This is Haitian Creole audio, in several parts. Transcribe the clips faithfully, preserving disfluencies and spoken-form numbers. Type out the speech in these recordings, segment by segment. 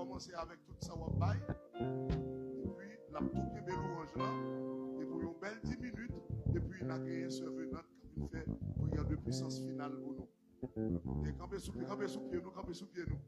kòmanse avèk tout sa w ap bay, epi l ap tou kenbe lwanj lan, e pou yon bèl dis minit, epi n a genyen sè Venant k ap vin fè priyè de pwisans final pou nou. E kanpe sou pye, kanpe sou pye nou, kanpe sou pye nou.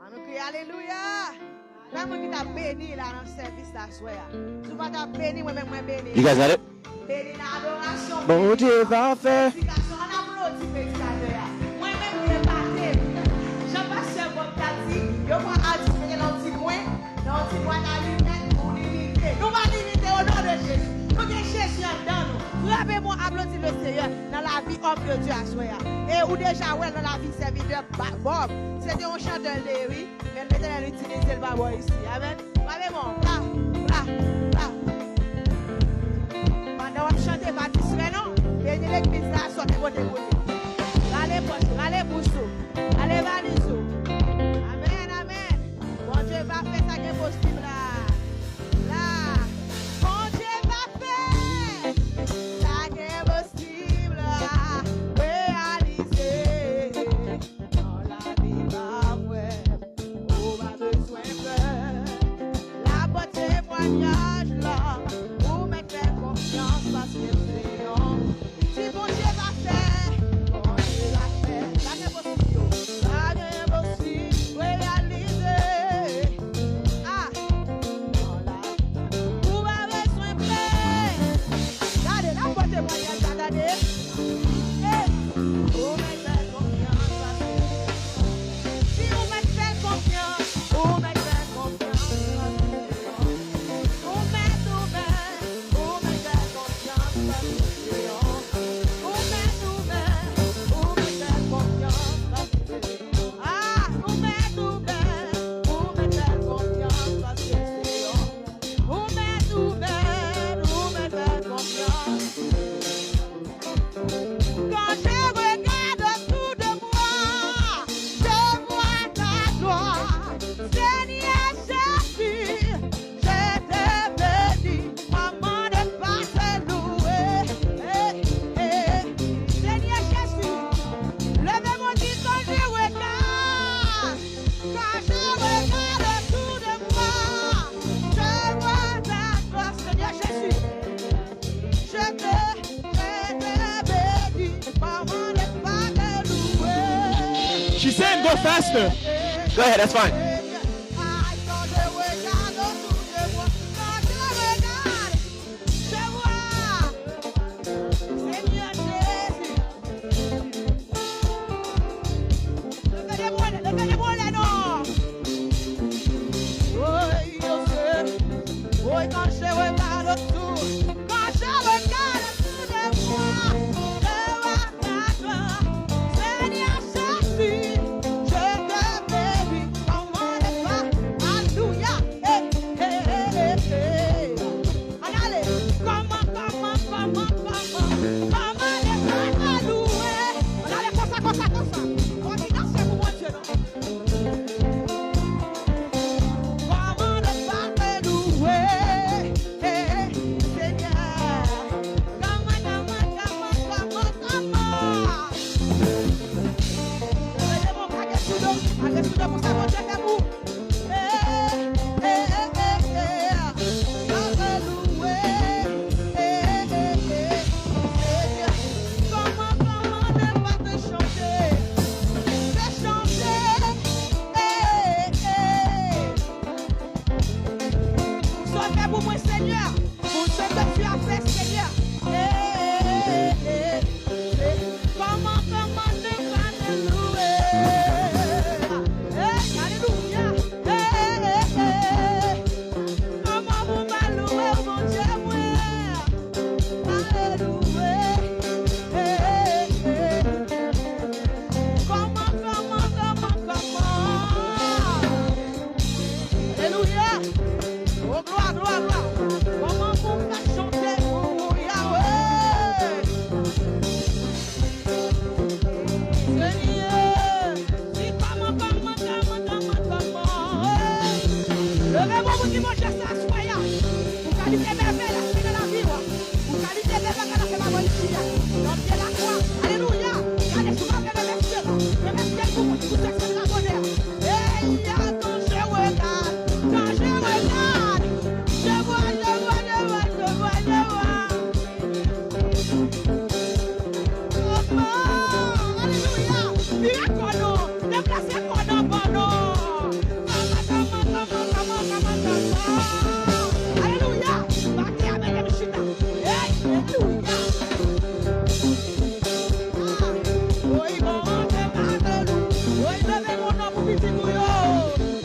Ann nou kriye alelouya. Konbyen moun ki ta beni la nan sèvis la aswè a? Si w pa ta beni, mwen menm mwen beni. You guys got it? Beni nan adorasyon. Bondye va fè. Predikasyon, ann aplodi predikatè a. Mwen menm li epate m. Jan pastè Bob ta di, yo pran atis mete nan yon ti kwen, nan yon ti bwat a limèt pou limite. Nou pa limite o non de Jezi. Nou gen Jezi anndan nou. Frape bon, aplodi le Seyè nan lavi òm de Dye aswè a. E ou deja wè l nan lavi sèvitè Ba-, Bob. Se te yon chantè l te ye, wi. Men Letènèl itilize l pa bò isi. Amèn. Frape bon. Bra, bra, bra. Pandan w ap chante, pa distrè non. Beni legliz la, sa w te pote pou li. Rale pòch, rale bous ou. Rale valiz ou. Amèn, amèn. Bondye va fè sa k enposib la. La. Bondye va fè sa k enposib la. Reyalize. Nan lavi pa mwen, ou pa bezwen pè. L ap pote temwayaj la, ou mèt fè konfyans paske se yon. Si Bondye va fè, Bondye va fè. Pa gen enposib yo. Pa gen enposib, reyalize. Ah! Nan lavi, ou pa bezwen pè. Gade, l ap pote temwayaj la, gade. Hey! Ou mèt fè konfyans paske si ou mèt fè konfyans, ou mèt fè konfyans paske ou mèt, ou mèt, ou mèt fè konfyans paske ou mèt, ou mèt, ou mèt fè konfyans paske ah, ou mèt, ou mèt, ou mèt fè konfyans paske ou mèt, ou mèt, ou mèt fè konfyans. Quand je regarde autour de moi, je vois ta gloire. Seigneur Jésus, je te bénis. Comment ne pas te louer? Eh, eh, eh. Seigneur Jésus, levez mon Dieu quand je regarde. Quand je regarde autour de moi, je vois ta gloire, Seigneur Jésus. Je te, je te bénis, comment ne pas te louer? She's saying go faster. Go ahead, that's fine. Ah, quand je regarde autour de moi, quand je regarde, je vois, Seigneur Jésus. Leve de mwen, leve de mwen, lè non. Woy, yo se. Woy, quand je regarde autour, quand je regarde autour de moi, je vois ta gloire. Seigneur Jésus, je te bénis. Comment ne pas, alléluia. Eh, eh, eh, eh, eh. Ann ale. Kòman, kòman, kòman, kòman, kòman ne pa te louwe? Ann ale konsa, konsa, konsa. Fò ki danse pou Bondye, non? Kòman ne pa te louwe? Eh, eh, Senyè. Kòman, kòman, kòman, kòman, kòman? Leve de mwen, pa gen sou do, pa gen sou do pou sa Bondye fè pou ou. Eh, eh, eh, eh, eh. Sa se louwe. Eh, eh, eh, eh. Senyè, kòman, kòman ne pa te chante? Te chante. Eh, eh. Pou sa w fè pou mwen, Senyè. Pou ce que tu as fait, Seigneur. Eh, eh, eh, eh, eh. Kòman, kòman ne pa te louwe? Hey, alelouya.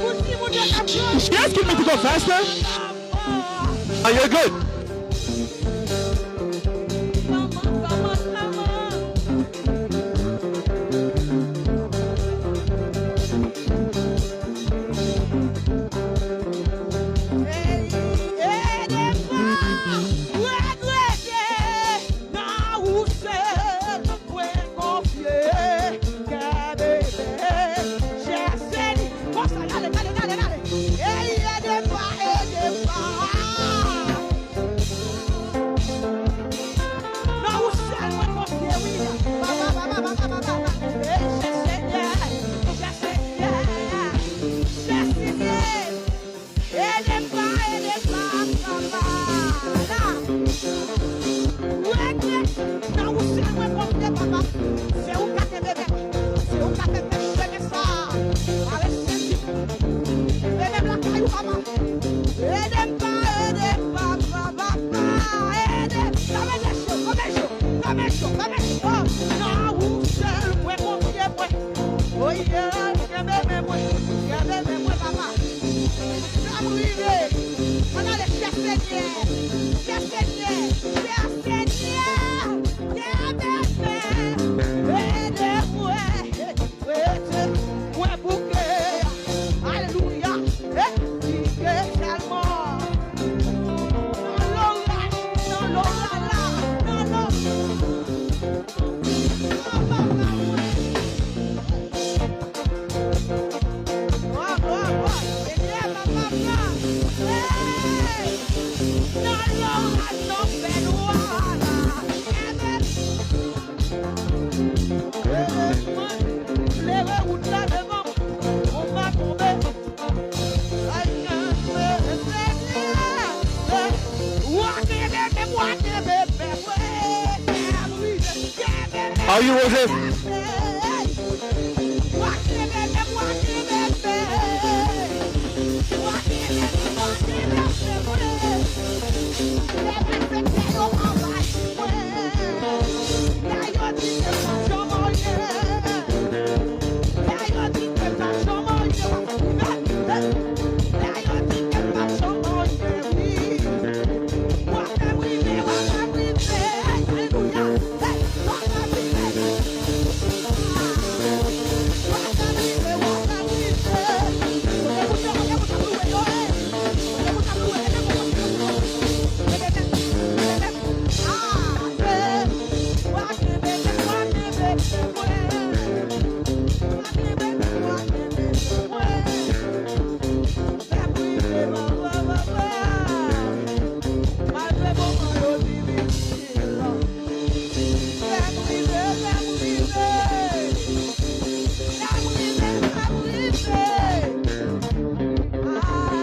Pou timoun yo k ap jwe. Yes, keep it go faster. Are you good? Ey, ede m pa regrete, nan ou sèl mwen konfye kè bebe. Chèche li konsa, ale, ale, ale, ale. Ey, ede m pa, ede m pa. Nan ou sèl mwen konfye, wi. Papa, papa, papa, papa, papa. Ey, chè Senyè, chè Senyè, chè Senyè. Ede m pa, ede m pa, papa. La. Regrèt, nan ou sèl mwen konfye, papa. Se ou k ka kenbe bèk. Se ou k ka fè fè chemen sa. Arete sezi. Ede m lakay ou, papa. Ede m pa, ede m pa, pa, pa, pa. Ede m. Kòmè cho, kòmè cho, kòmè cho, kòmè cho. Nan ou sèl mwen konfye mwen. Oh yeah, kenbe men mwen, kenbe men mwen, papa. Sa m rive. Ann ale, chè Senyè, chè Senyè, chè Senyè, kenbe men, ede mwen. Rete, mwen bouke. Alelouya. Eh, bouke sèlman. Nan loraj, nan loraj la, nan loraj. Nan loraj la. Hey! Nan loraj, nan fènwa la. Amen. Klere wout la devan m, pou m pa tonbe. Ay, kenbe, Senyè, w a kenbe, w a kenbe, kenbe, kenbe, kenbe. Are you with it? W a kenbe, w a kenbe, w a kenbe, w a kenbe, kenbe. Lè malfektè yo anvayi mwen, lè yo di ke m p ap janm anyen, lè yo di ke m p ap janm anyen, w ap fè m rive, lè yo di ke m p ap janm anyen, wi. W ap fè m rive, w ap fè m rive, alelouya, hey, w ap fè m rive. W ap fè m rive, w ap fè m rive. Kote moun yo, kote moun k ap louwe yo, hey. Malgre moman yo difisil, fè m rive, fè m rive. Fè m rive, fè m rive.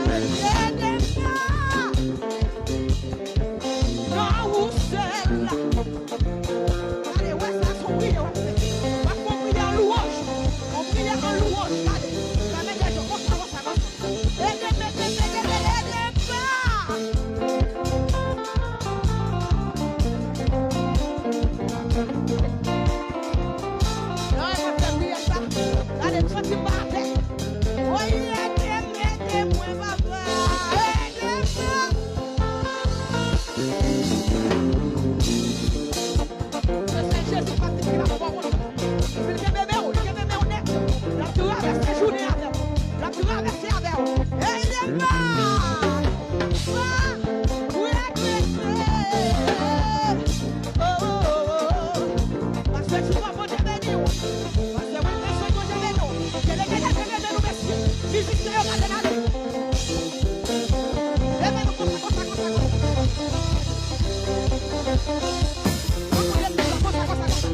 Ay, ede m pa. Nan ou sèl. Gade, wè sa, se yon priyè w ap fè. W ap fè yon priyè an louwanj. Yon priyè an louwanj, gade. Fèmen dèyè w, konsa, konsa, konsa. Ede m, ede m, ede m, ede m, ede m pa. Lè w ap fè priyè sa, gade, m santi m pa atè. Woy, ede m, ede mwen, papa. Ede m. Se Seyè Jezi Kris ki la pou ou. Li kenbe men w, li kenbe men w nèt. L ap travèse jounen avè w. L ap travèse avè w. Ede m pa. Pa regrete. Oh, oh, oh, oh. Pastè Junior, Bondye beni w. Pastè Wilson, Bondye beni w. Delege, Bondye beni w, mesye. Mizisyen yo, gade, gade. Leve nou konsa, konsa, konsa, konsa. Ann leve nou konsa, konsa, konsa.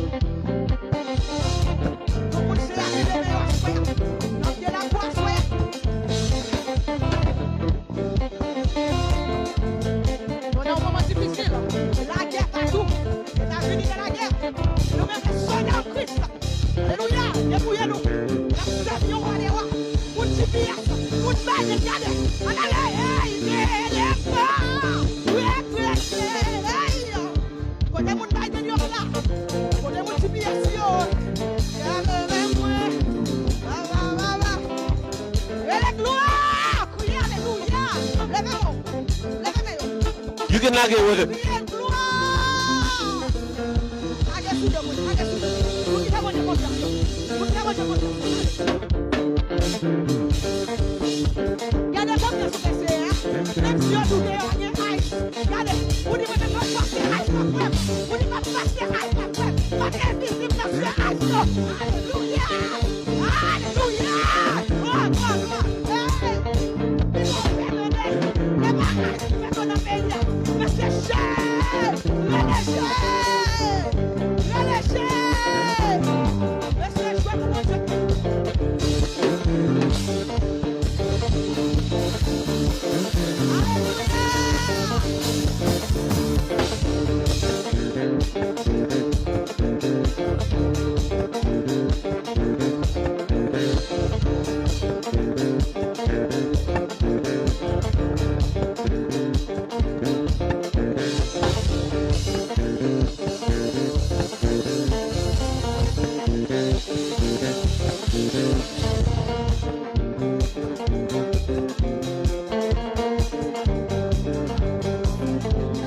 Nou konn se la ki leve yo aswè a. Nan pye lakwa aswè a. Nou nan yon moman difisil. Lagè patou. Etazini nan lagè. Nou menm lè sòlda an Kris. Alelouya. Debouye nou. N ap sèvi yon wa dè wa. Moun G P S. Moun Biden, gade. Ann ale. Ey, ede m pa. Regrete. Ey. Kote moun Biden yo la? Kote moun G P S yo? Gade men mwen. Ba, ba, ba, ba. Vin lage yo. Kriye glwa! Lage sou yo, moun, lage sou yo. Moun ki fè Bondye konfyans yo. Moun ki fè Bondye konfyans yo. Gade konfyans ou fè Seyè a. Menm si yo di w deyò a gen ice. Gade, ou di mwen menm mwen pase ice nan frè m. Ou di mwen pase ice nan frè m. Mwen envizib nan fè ice yo. Alelouya! Alelouya! Glwa, glwa, glwa! Hey! Li gon fè tande! E pa ice ki fè dlo nan peyi a! Mesye Che! Rele Che! Rele Che! Mesye jwe pou Bondye! Alelouya!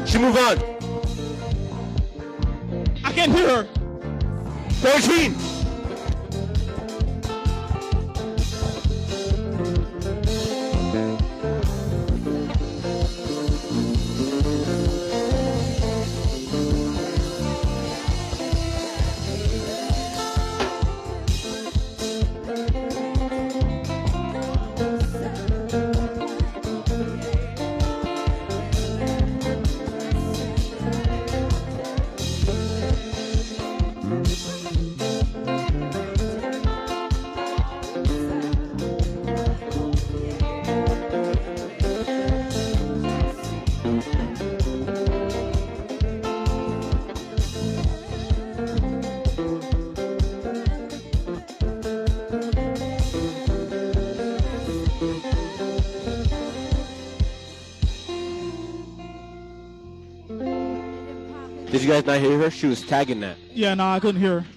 She move on. I can hear her. Thirteen. Did you guys not hear her? She was tagging that. Yeah, no, I couldn't hear her.